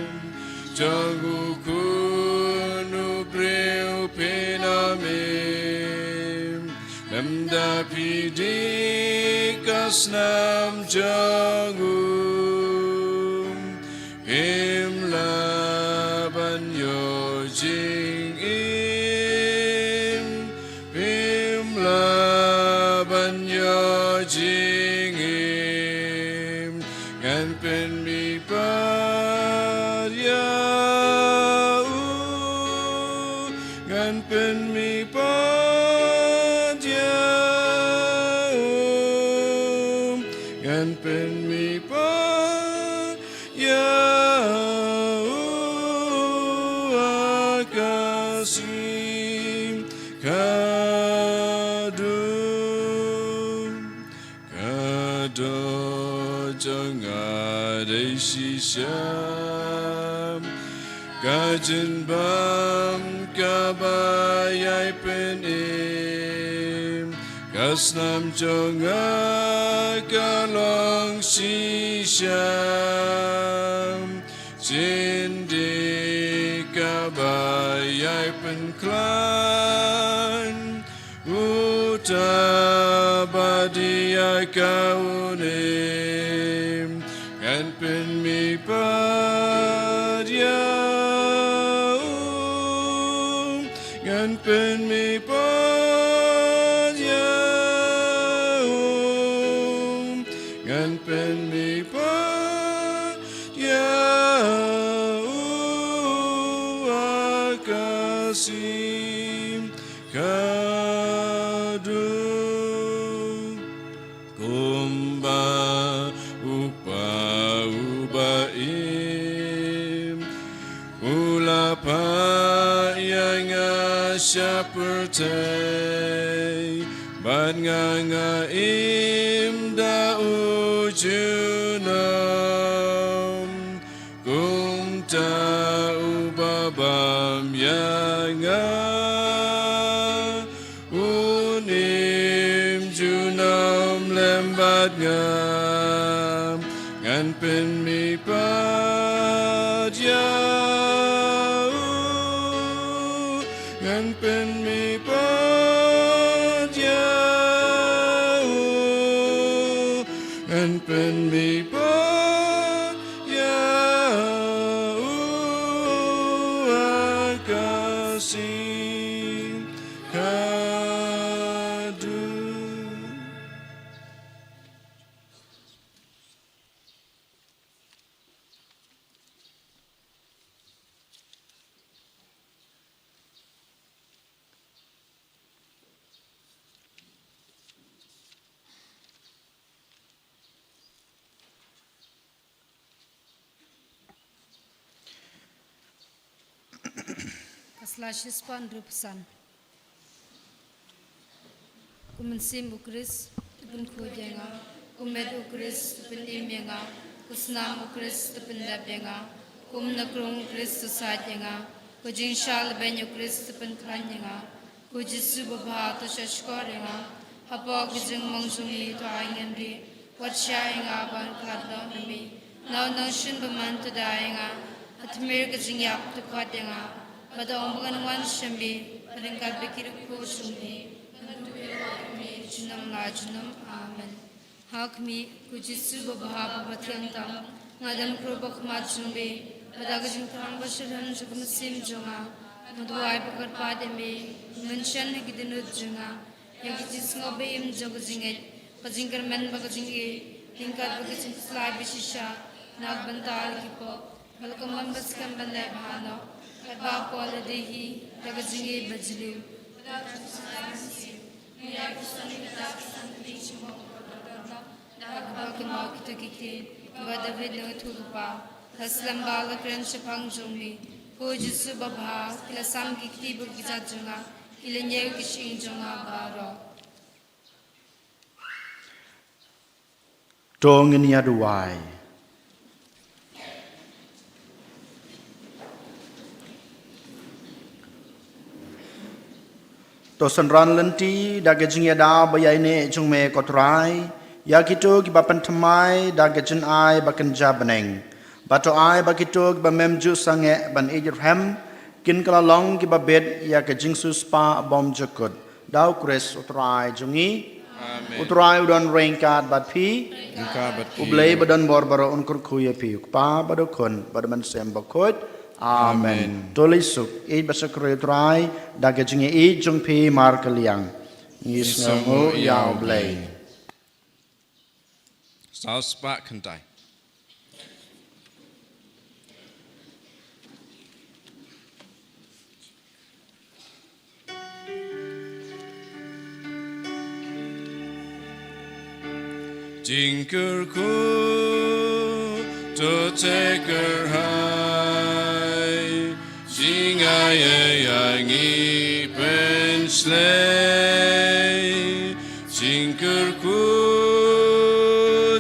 jong u khun u briew phin ym im. Lymda phi dih ka snam jong u, phim lah ban ïoh jingim, phim lah ban ïoh jingim. Ngan pynmih pat ïa u, ngan pynmih pat ïa u, ngan pynmih pat ïa u ha ka sngi kaba dum. Ka doh jong nga dei shisha, ka jingbam kaba ïai pynim. Ka snam jong nga ka long shisha, jingdih kaba ïai pynkhlaiñ. Uta ba dih ïa ka unim, ngan pynmih pat ïa u, ngan pynmih pat ïa u, ngan pynmih pat ïa u ha ka sngi kaba dum. Kumba u kpa uba im u la phah ïa nga sha pyrthei, bad nga nga im da u junom. Kumta uba bam ïa nga un im junom lem bad nga. Ngan pynmih pat ïa u, ngan pynmih pat ïa u, ngan pynmih pat ïa u ha ka sngi kaba dum. Ka sla shispah hynriewphew san. Ko mynsiem u Khrist, to pynkhuid ïa nga. Ko met u Khrist, to pynim ïa nga. Ko snam u Khrist, to pyndep ïa nga. Ko mynakrung u Khrist, to sait ïa nga. Ko jingshah lehbeiñ u Khrist, to pynkhlaiñ ïa nga. Ko Jisu babha, to shahshkor ïa nga. Hapoh ka jingmong jong me, to ai ngam ri. Wat shah ïa nga ban khlad noh na me. Na u nongshun bymman to da ïa nga. Ha tmier ka jingïap to khot ïa nga. Bad ong ba ngan wan sha me. Ryngkat bad ki riewkhuid jong me. Ngan tuh ïa me junom la junom. Amen. Ha khmih, ko Jisu babha bad bathiang tam. Nga dang khrup ha khmat jong me. Bad da ka jingthrang bashyrkhei jong ka mynsiem jong nga. Nga duwai bad kyrpad ïa me. Mynsiem ha ki dohnud jong nga. Ïa ka jingsngew ba im jong ka jingngeit, ka jingkyrmen bad ka jingïeit, ryngkat bad ka jingkhuslai ba shisha na ka bynta ki pop, ba la kumno ba skhem ban leh bha noh, katba pop la dei hi da ka jingïeit bajylliew. Da kaba kynmaw kito ki ktien kiba David u nongïathuhlypa, la slem bad la kren shaphang jong me. Ko Jisu babha, ki la sam ki kti bad ki kjat jong nga, ki la ñiew ki shyieng jong nga baroh. To ngin ïa duwai. To synran lynti da ka jingïada ba ïaineh jong me ko Trai, ïa kito kiba pynthymmai da ka jingai ba kynja bneng. Bad to ai ba kito kiba mem ju sangeh ban ïeit rhem kin kylla long kiba bit ïa ka jingsiewspah bymjukut. Da U Khrist U Trai jong ngi. Amen. U Trai u don ryngkat bad phi. Ryngkat bad phi. U Blei ba don bor baroh un kyrkhu ïa phi, U Kpa bad U Khun bad U Mynsiem Bakhuid. Amen. Amen. To leit suk, ïeit bad shakri U Trai da ka jingïeit jong phi markylliang. Ngi sngewnguh ïa U Blei. Saw spah khyndai. Jingkyrkhu to te kyrhai, jingai ïa ngi pynshlei. Jingkyrkhu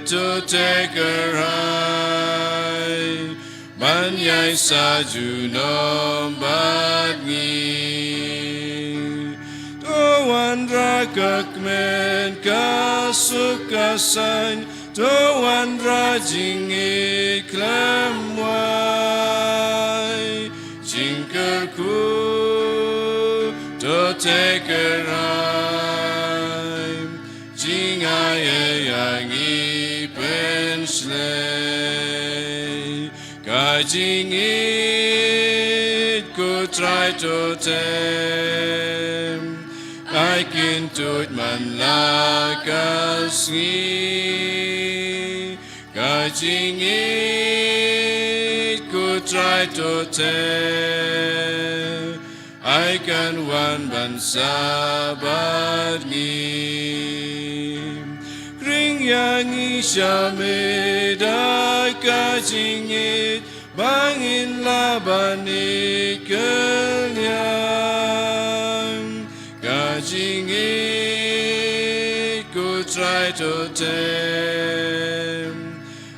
to te kyrhai, ban ïai sa junom bad ngi. To wanrah ka kmen ka suk ka saiñ, to wanrah jingïeit khlem wai. Jingkyrkhu to te kyrhai, jingai ïa ngi pynshlei. Ka jingïeit ko Trai to te, ai kin tuid man la ka sngi. Ka jingïeit ko Trai to te, ai kan wan ban sah bad ngi. Khring ïa ngi sha me da ka jingïeit, ba ngin lah ban ïeit kylliang. Ka jingïeit ko Trai to te,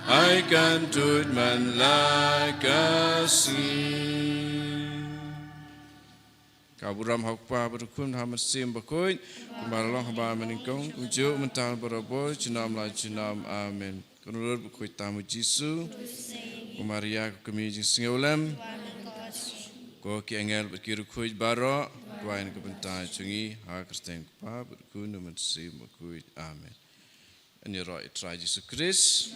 ai kan tuid man la ka sngi. Ka burom ha U Kpa bad U Khun, ha U Mynsiem Bakhuid, kumba la long haba mynnyngkong, kumjuh mynta barabor, junom la junom. Amen. Ko Nongpynim Bakhuid tam U Jisu, ko Maria ka kmie jingsngewlem, ko ki angel bad ki riewkhuid baroh, kwah ïa ka bynta jong ngi, ha ka kyrteng U Kpa bad U Khun, U Mynsiem Bakhuid. Amen. Yn ïaroh ïa U Trai Jisu Khrist.